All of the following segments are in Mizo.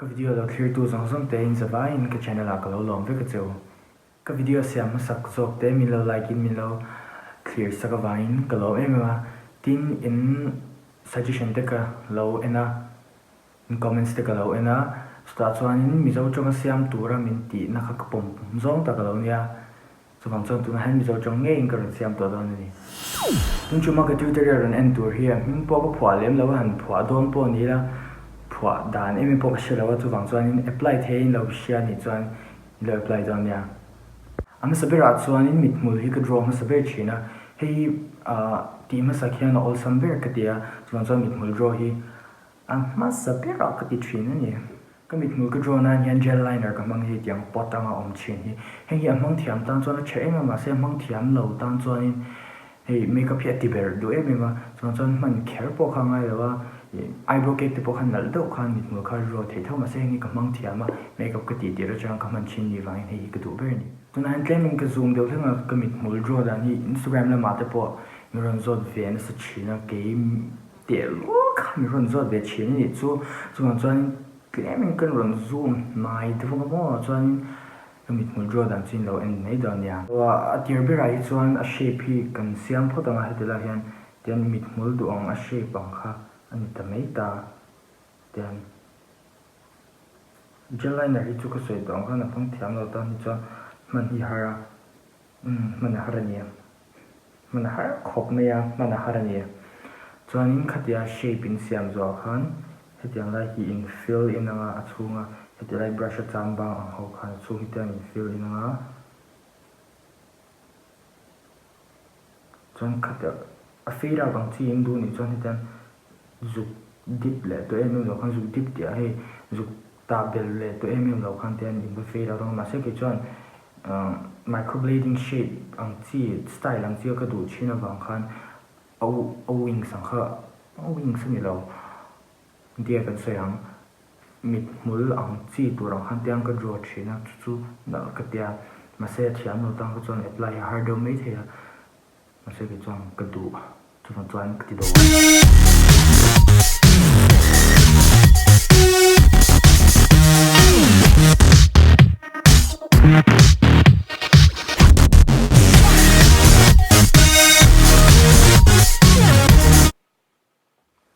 Ka video lo thlirtu zawng zawng te in zavaiin ka channel ah ka lo lawm vek a cheu. Ka video siam hmasak zawk te min lo like in min lo thlir sak avangin ka lawm em em a, tin in suggestion te ka lo en a, in comments te ka lo en a, chutah chuanin Mizo tawnga siam tura min tihna kha ka pawm zawng tak a lo nia. Chuvang chuan tunah hian Mizo tawng ngeiin ka rawn siam tawh dawn a ni. Tun chuma ka tutorial rawn en tur hi a hming pawh ka phuah lem lo a, han phuah dawn pawh ni ila phuah dan em em pawh ka hre lo a, chuvang chuanin apply theiin lo hria nih chuan in lo apply dawn nia. A hmasa berah chuanin mithmul hi ka draw hmasa ber thin a, hei hi tih hmasak hian a awlsam ber ka ti a, chuvang chuan mithmul draw hi A hmasa berah ka ti thin a ni. Ka mithmul ka draw nan hian gel liner ka hmang hi tiang pot anga awm thin hi. Heng hi a hmang thiam tan chuan a tha em a, mahse a hmang thiam lo tan chuanin hei makeup hi a ti ber duh em em a, chuan chuan hman kher pawh kha a ngai lo a, eyebrow cake te pawh kha nalh deuh khan mithmul kha draw theih tho mahse heng hi ka hmang thiam a, makeup ka tih tirh atanga ka hman thin ni vangin hei hi ka duh ber a ni. Tunah hian tlemin ka zoom deuh hlek a, ka mithmul draw dan hi Instagram lamah te pawh min rawn zawt ve nasa thin a, kei Teh luak kha min rawn zawt ve thin a nih chu. Chuvang chuanin tlemin kan rawn zoom hnai deuh ang maw chuanin ka mithmul draw dan chu in lo en mai dawn nia. A tir berah hi chuan a shape hi kan siam phawt ang a, heti lai hian tian mithmul duh ang a shape ang kha a ni ta mai ta tian gel liner hi chu ka sawi tawh ang khan a hmang thiam lo tan hi chuan hman hi har a, umm hman a har a nia. Hman a har khawp mai a, hman a har a ni. Chuanin khatia shape in siam zawh khan hetiang lai hi in fill in anga a chhunga heti lai brush a cham bang ang ho khan a chhung hi tiang in fill in anga chuan khatia a fade out ang chi in duh nih chuan hetiang zuk dip leh tawh em em lo khan zuk dip tih ah hei zuk tah belh leh tawh em em lo khan te an in va fade out ang mahse kei chuan microblading shape ang chi style ang chi a ka duh thin avang khan a a wings ang kha a wings a ni lo dear kan sawi ang mithmul ang chi tur ang khan te ang ka draw thin a chu chu nalh ka tia mahse a thiam lo tan kha chuan apply a har deuh maithei a. Mahse kei chuan ka duh chuvang chuan ka ti dawn.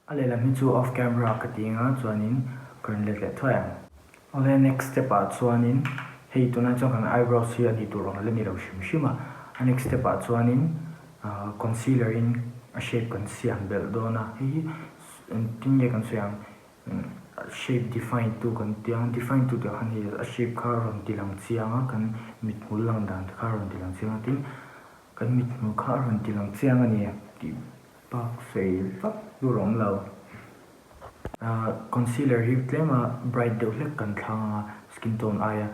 A lehlam hi chu off camera ka ti anga chuanin ka rawn let leh thuai ang. Awle next step ah chuanin hei tunah chuan kan eyebrows hi a nih tur ang la ni lo hrim hrim a, a next step ah chuanin concealer in a shape kan siam belh dawn a, hei hi engtin nge kan sawi ang shape define tu kan ti ang, define tu tih ah khan hei a shape kha a rawn ti lang chiang a, kan mithmul lang dan te kha a rawn ti lang chiang a, tin kan mithmul kha a rawn ti lang chiang a ni tih. Pak fei vak tur a awm lo. Concealer hi tlema bright deuh hlek kan thlang anga skin tone aia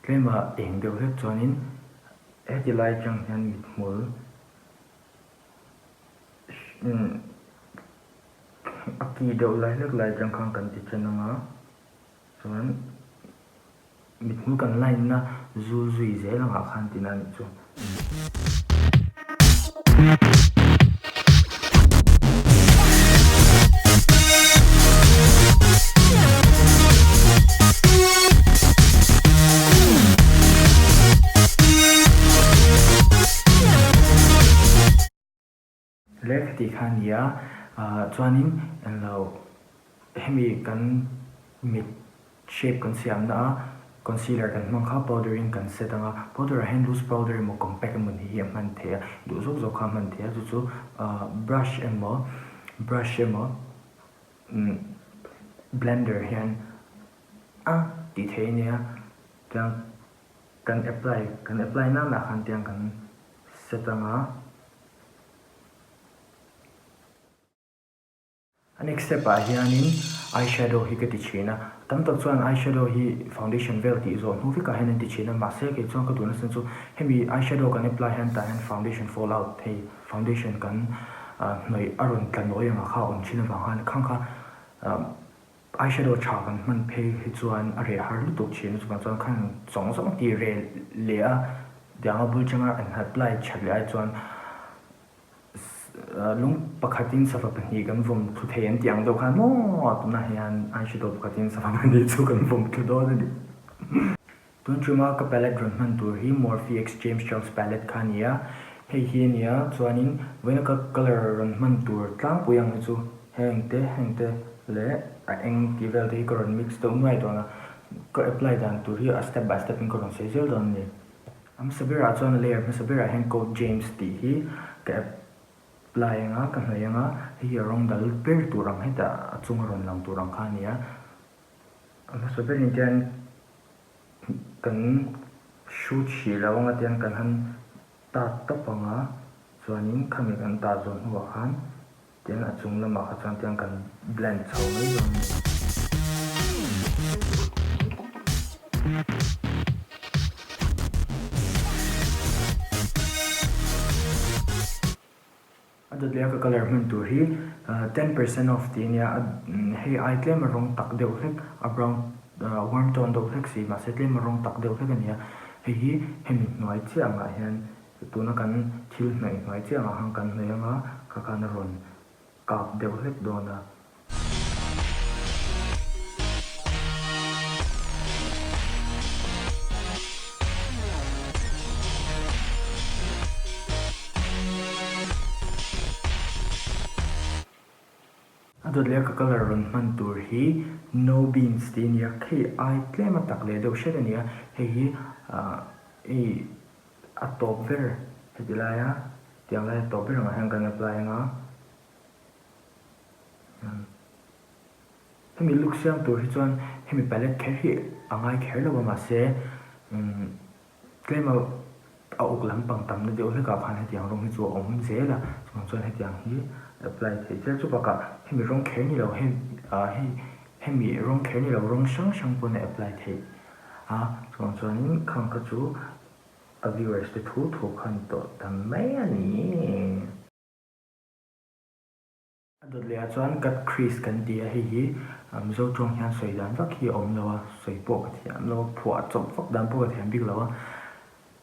tlema eng deuh hlek chuanin heti lai atang hian mithmul a ki deuh lai hlek lai atang khan kan ti chen anga chuan Mithmul kan line na zul zui zel angah khan tina nih chu. Hle ka tih kha a ni a, chuanin englo hemi kan mit shape kan siamna a concealer kan hmang kha powder in kan set ang a, powder ah hian loose powder emaw compact emaw ni hi a hman theih a, duh zawk zawk kha a hman theih a chu chu brush emaw brush emaw blender hian a tih theih a nia tiang kan apply kan apply nana khan tiang kan set ang a. A next step ah hianin eye shadow hi ka ti thin a, tam tak chuan eye shadow hi foundation vel tih zawh hnu vekah hian an ti thin a, mahse kei chuan ka duh nasa chu hemi eye shadow kan apply hian tah hian foundation fall out hei foundation kan hnawih a rawn tla nawi ang a kha a awm thin avang khan khang kha eye shadow tha kan hman phei hi chuan a reh har lutuk thin a, chuvang chuan khan zawng zawng tih reh leh a tianga bul changa an apply that leh ai chuan. Lung pakhatin sava pahnih kan vawm thlu thei an tih ang deuh khan maw tunah hian eyeshadow pakhatin sava pahnih chu kan vawm thlu dawn a ni. Tun tuma ka palette rawn hman tur hi Morphe X James Charles palette kha a ni a, hei hi a nia chuanin vawiina ka colour rawn hman tur tlangpui ang hi chu heng te heng te leh a eng tih vel te hi ka rawn mix deuh nuai dawn a, ka apply dan tur hi a step by step in ka rawn sawi zel dawn a ni. A hmasa berah chuan layer hmasa berah hian Code James tih hi ka apply ang a, ka hnawih ang a, hei hi a rawng dal ber tur ang hetah a chunga rawn lang tur ang kha a ni a. A hmasa berin tian kan hrut hrih lo anga tian kan han tat tawp ang a, chuanin khami kan tah zawh hnuah khan Tin, a chung lamah kha chuan tiang kan blend chho mai dawn a ni. A dawt leh a ka colour hman tur hi 10% off tih a nia, hei ai tlem a rawng tak deuh hlek, a brown warm tone deuh hlek si mahse tlem a rawng tak deuh hlek a ni a, hei hi hemi hnuai chiah angah hian Tuna kan thil hnaih hnuai chiah angah khan kan hnawih anga ka khan a rawn kap deuh hlek dawn a. A dawt leh a ka colour rawn hman tur hi no beans tih a ni a, hei ai tlem a tak leh deuh hret a ni a, hei hi hei A tawp ber heti laia tiang laia tawp ber angah hian kan apply anga hemi look siam tur hi chuan hemi palette kher hi a ngai kher lo a mahse tlem a a uk lampang tamna deuh hlekah khan hetiang rawng hi chu a awm zel a chuvang chuan hetiang hi apply theih zel chu bakah hemi rawng kher ni lo hei hei hemi rawng kher ni lo rawng hrang hrang pawn a apply theih a chuvang chuanin khang kha chu A viewers te thu thu khan tawh ta mai a ni. A dawt leh ah chuan cut crease kan ti a, hei hi Mizo tawng hian sawi dan vak hi a awm lo a, sawi pawh ka thiam lo a, phuah chawp vak dan pawh ka thiam bik lo a.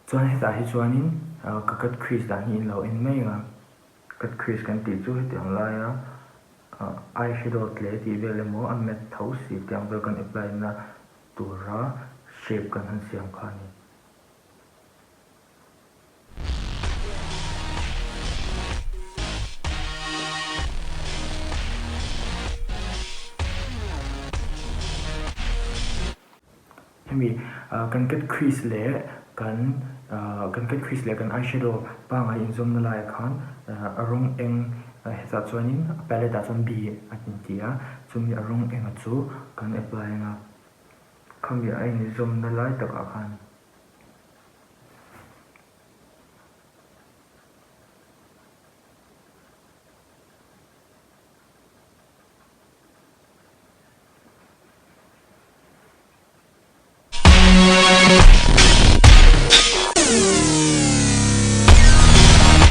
Chuan hetah hi chuanin ka cut crease dan hi in lo en mai ang a, cut crease kan tih chu hetiang laia eyeshadow tle tih vel emaw a matte tho si tiang vel kan apply na tura shape kan han siam kha a ni. Hemi kan cut crease leh kan kan cut crease leh kan eyeshadow pangngai inzawmna laiah khan a rawng eng hetah chuanin a palette ah chuan B a inti a, chumi a rawng enga chu kan apply anga khami a inzawmna lai takah khan.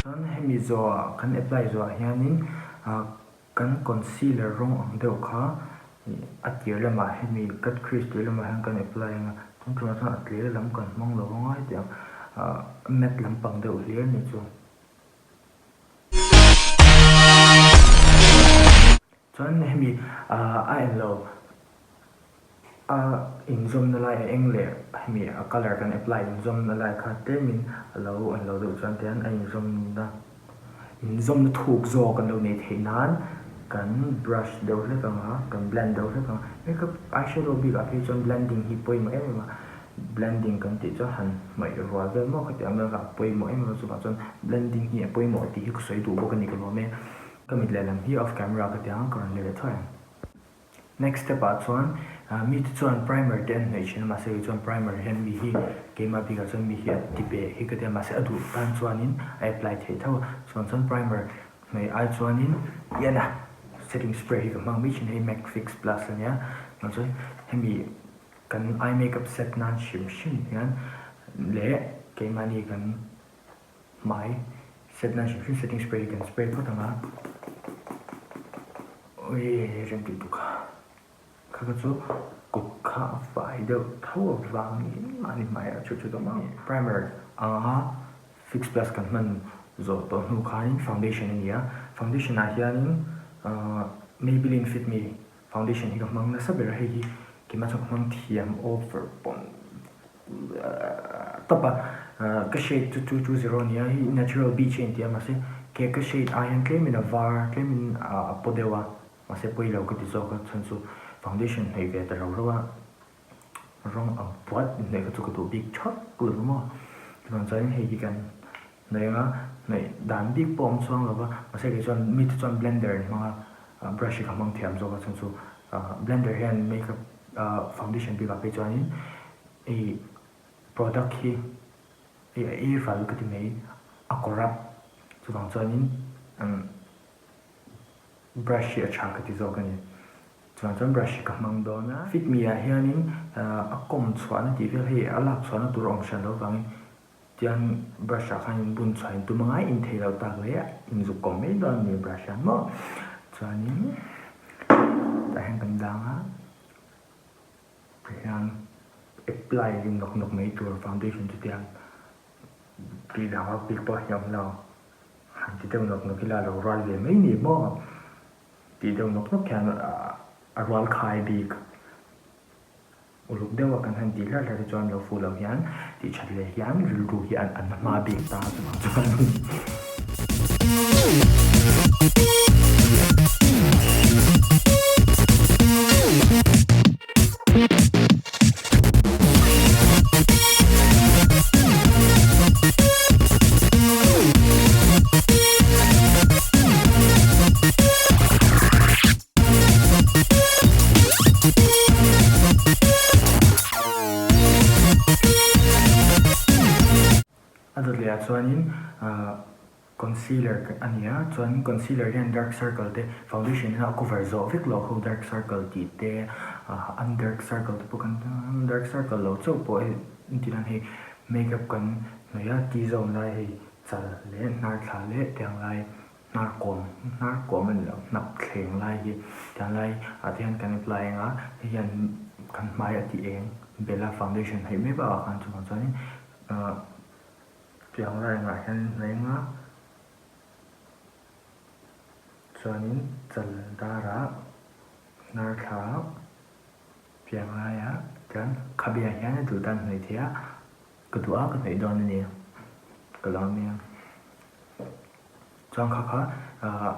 Chuan hemi zawhah kan apply zawhah hianin Kan concealer rawng ang deuh kha a tir lamah hemi cut crease tir lamah hian kan apply ang a, tun tumah chuan a tler lam kan hmang lo ang a hetiang matte lampang deuh hlir a nih chu. Chuan hemi a en lo. A inzawmna lai a eng leh hemi a colour kan apply inzawmna lai kha tlemin a lo an lo deuh chuan tihian a inzawmna inzawmna thuk zawk an lo neih theih nan kan brush deuh hlek ang a kan blend deuh hlek ang a makeup eyeshadow bik ah phei chuan blending hi pawimawh em em a blending kan tih chuan han hmawih rual vel maw khatiang ang vel kha a pawimawh em em a chuvang chuan blending hi a pawimawh tih hi ka sawi duh bawk a ni ka lawm e ka mit lehlam hi off camera ka ti ang ka rawn let leh thuai ang. Next step ah chuan mi te chuan primer te an hnawih thin a mahse kei chuan primer hian mi hi keimah bikah chuan mi hi a ti beh hi ka ti a mahse a duh tan chuanin a apply theih tho a chuan chuan primer hnawih ai chuanin ian a setting spray hi ka hmang mai thin hei mac fix plus a nia chuan chuan hemi kan eye makeup set nan hrim hrim hian leh keimahni kan Hmai set nan hrim hrim setting spray hi kan spray phawt ang a, awii rem tih tuk a, kha kha chu kut kha a fai deuh tho avangin mahni hmaiah a chhut chhut awm ang. Primer anga fix plus kan hman zawh tawh hnu khanin foundation a ni a. Foundation ah hianin Maybelline Fit Me foundation hi ka hmang nasa ber a, hei hi keimah chuan ka hmang thiam over pawn tawp a, ka shade chu 220 a ni a, hei natural beach a inti a mahse ke ka shade ai hian tlemin a var tlemin a paw deuh a, mahse pawi lo ka ti zawk a chhan chu foundation hnawih ve ta rau rau a, rawng ang puat inhnawih kha chu ka duh bik thak lo maw, chuvang chuanin hei hi kan hnawih anga hnawih dan bik pawh a awm chuang lo va, mahse kei chuan mite chuan blender an hmang a, brush hi ka hmang thiam zawk a chhan chu blender hian makeup foundation bikah phei chuanin hei product hi hei a ei ral ka ti mai a corrupt chuvang chuanin brush hi a tha ka ti zawk a ni. Chuan chuan brush hi ka hmang dawn a. Fit Me ah hianin a kawm chhuahna tih vel hei a lak chhuahna tur a awm hran loh vangin tiang brush ah khan in bun chhuah in tum anga in thei loh tak leh in zuk kawm mai dawn a ni brush hian maw. Chuanin tah hian kan dang a tihian apply rin nawk nawk mai tur foundation chu tiang tih dang vak bik pawh hi a awm lo. Han ti deuh nawk nawk ila a lo rual ve mai ni maw. Tih deuh nawk nawk hian a rual khai bik uluk deuh a kan han tih hlar hlar te chuan lo fuh loh hian tih that leh hian rilru hi an an hma bik ta chuvang chuan. A dawt leh ah chuanin Concealer a ni a, chuan concealer hian dark circle te foundation hian a cover zawh vek loh ho dark circle tih te ah an dark circle te pawh kan dark circle lo chauh pawh hei entir nan hei makeup kan hnawih a T zone lai hei chal leh hnar thla leh tiang lai hnar kawm hnar kawm a ni lo hnap thleng lai hi tiang lai ah te hian kan apply ang a hei hian kan hmai a tih eng Bella foundation hnawih mai bakah khan chuvang chuanin ah. Tiang line ah hian hnai nga chuanin chal darah hnar thla piang laiah chuan khabe-ah hian a duh dan hnawih theih a, ka duh a ka hnawih dawn a ni ka lo nia. Chuan kha kha ah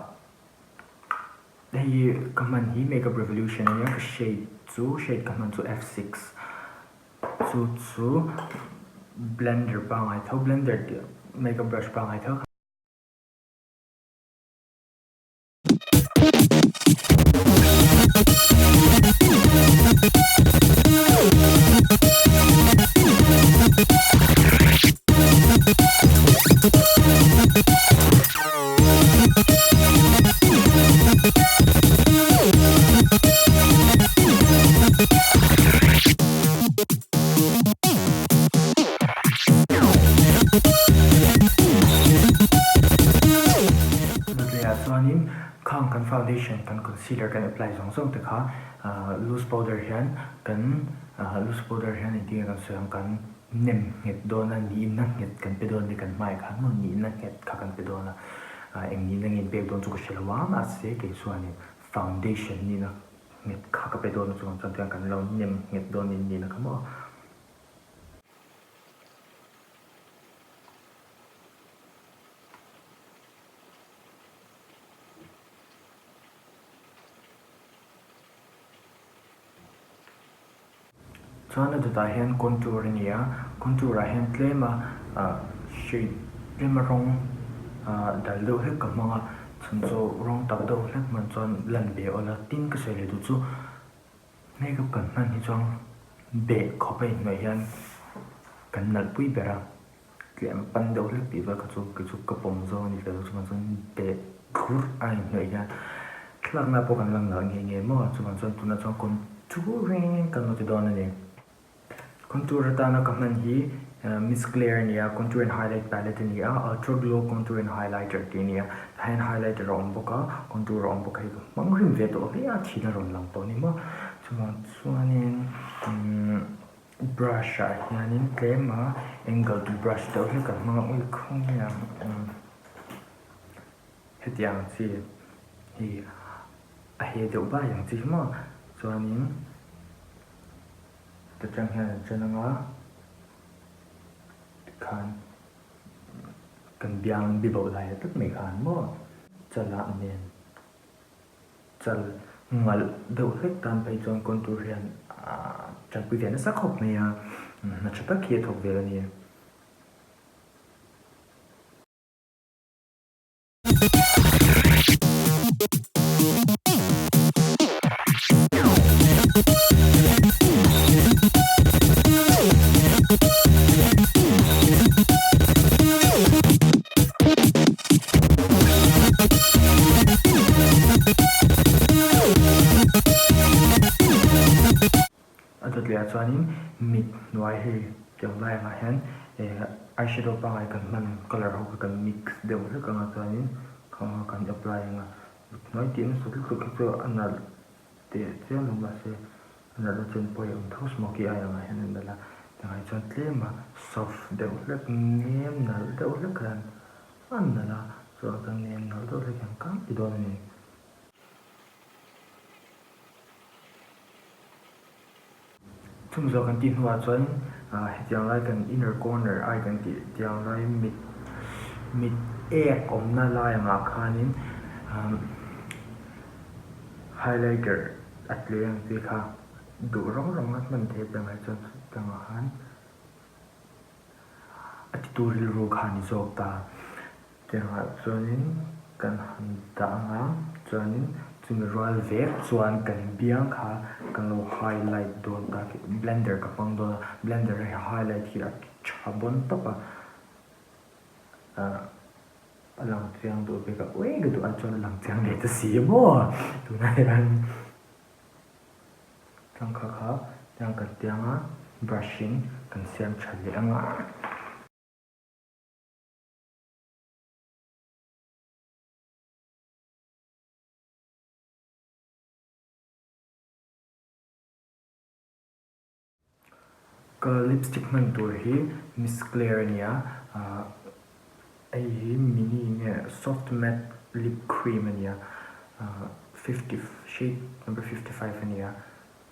hei ka hman hi makeup revolution a nia ka shade chu shade ka hman chu F6. Chu chu blender pangngai tho blender tih makeup brush pangngai tho kha. Dawtlaiah chuanin khang kan foundation kan concealer kan apply zawng zawng te kha loose powder hian kan loose powder hian engtin nge kan sawi ang kan nem nghet dawn a nihna nghet kan pe dawn a ni kan hmaiah khan maw nihna nghet kha kan pe dawn a eng nihna nge in pek dawn chu ka hre lo a mahse kei chuanin foundation nihna nghet kha ka pe dawn a chuvang chuan tiang kan lo nem nghet dawn in nihna kha maw. Chuan a dawtah hian contour a ni a, contour ah hian tlem a shade tlem a rawng dal deuh hlek ka hmang a, chhan chu rawng tak deuh hlek hman chuan lan ve awl a, tin ka sawi leh duh chu makeup kan hman hi chuan beh khawp a inhnuai hian kan nalh pui ber a. Tlem pan deuh hlek tih vel kha chu kei chu ka pawm zawng a ni vel chuvang chuan beh thlur a inhnawih hian thlalakna pawh kan lang loh nghe nghe maw chuvang chuan tunah chuan contour reng kan lo ti dawn a ni. Contour atana ka hman hi Miss Claire a ni a, contour and highlight palette a ni a, ultra glow contour and highlighter tih a ni a, tah hian highlighter a awm bawk a, contour a awm bawk a hei ka hmang rim ve tawh hle a, thil a rawn lang tawh a ni maw chuvang chuanin umm. Brush ah hianin tlem a angle brush deuh hlek kan hmang a ui khaw nge ang umm. Hetiang chi hi a he deuh bai ang chi hi maw? Chuanin heta tang hian an ṭan ang a, tikhan kan biang biboh lai ah tak mai khan maw chalah nen chal ngalh deuh hlek tan phei chuan contour hian ṭanpui ve nasa khawp mai a, hna ṭha tak hi a thawk vel a ni. A dawt leh ah chuanin mit hnuai hei tiang lai angah hian eyeshadow pangngai kan hman colour ho kha kan mix deuh hlek anga chuanin khang kha kan apply anga mit hnuai tih nasa lutuk hi chu a nalh teh chiam lo mahse a nalh na chen pawh hi a awm tho smoky eye angah hian a nalh a tiangah hi chuan tlem a soft deuh hlek nem nalh deuh hlek hian a nalh a chuan kan nem nalh deuh hlek hian kan ti dawn a ni. Chung zawh kan tih hnuah chuan hetiang lai kan inner corner eye kan tih tiang lai mit mit ek awmna lai angah khanin highlighter a tle ang chi kha duh rawng rawng a hman theih tiangah chuan chutiangah khan a titu rilru kha a ni zawk ta. Tiangah chuanin kan han dah ang a, chuanin chumi rual vek chuan kan biang kha kan lo highlight dawn ta, blender ka hmang dawn a, blender hi highlight hi a tha bawn tawp a, ah a lang chiang duh bik a, uii ka duh ai chuan a lang chiang leh ta si maw tunah hian tangkha kha tiang kan tiang a, brush in kan siam tha leh ang a. Ka lipstick hman tur hi Miss Claire a nia, hei hi mini nge soft matte lip cream a nia, 50 shade number 55 a nia.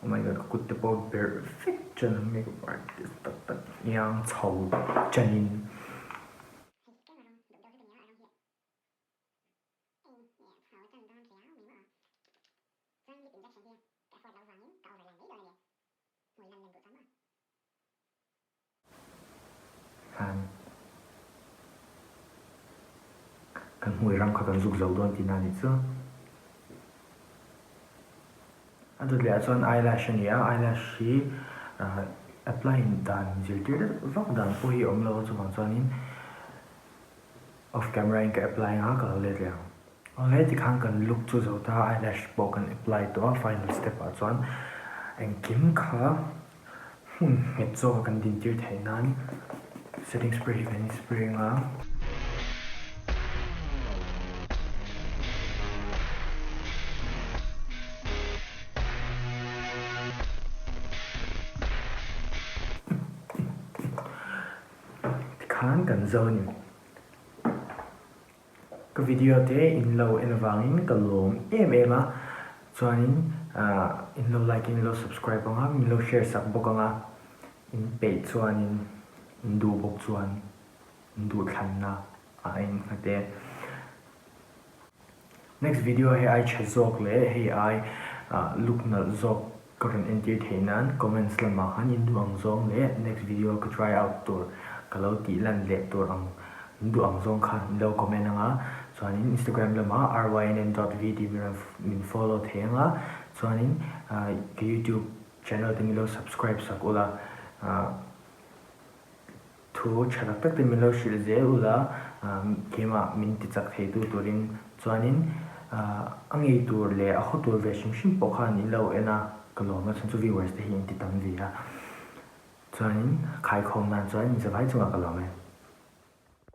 Oh my god ka kut te pawh berh vek ṭan ang makeup artist tak tak iang chho ṭanin. Khan kan hmui ram kha kan zuk zo dawn tihna a nih chu. A dawt leh ah chuan eyelash a ni a, eyelash hi apply dan zirtir vak dan pawh hi a awm lo a chuvang chuanin off camera in ka apply ang a ka lo let leh ang. Awle tikhan kan look chu zo ta eyelash pawh kan apply tawh a final step ah chuan engkim kha Hmun nghet zawk a kan dintir theih nan setting spray hi kan in spray ang a. Tikhan kan zo a ni. Ka video te in lo en avangin ka lawm em em a, chuanin in lo like in lo subscribe ang a, min lo share sak bawk ang a, in peih chuanin in duh bawk chuan in duh thlanna ah a innghat e. Next video hei ai tha zawk leh hei ai look nalh zawk Ka rawn entir theih nan comments lamah khan in duh ang zawng leh next video ka try out tur ka lo tih lan leh tur ang in duh ang zawng kha in lo comment ang a, chuanin Instagram lamah rynn dot v tih min rawn min follow thei ang a, chuanin ka youtube channel te min lo subscribe sak ula. Thu tha tak tak te min lo hrilh zel ula, keimah min ti chak thei tu turin chuanin a ngei tur leh a haw tur ve hrim hrim pawh khan in lo en a, ka lawm a chhan chu viewers te hi in ti tam ve a, chuanin khaikhawm nan chuan in zavai chungah ka lawm e.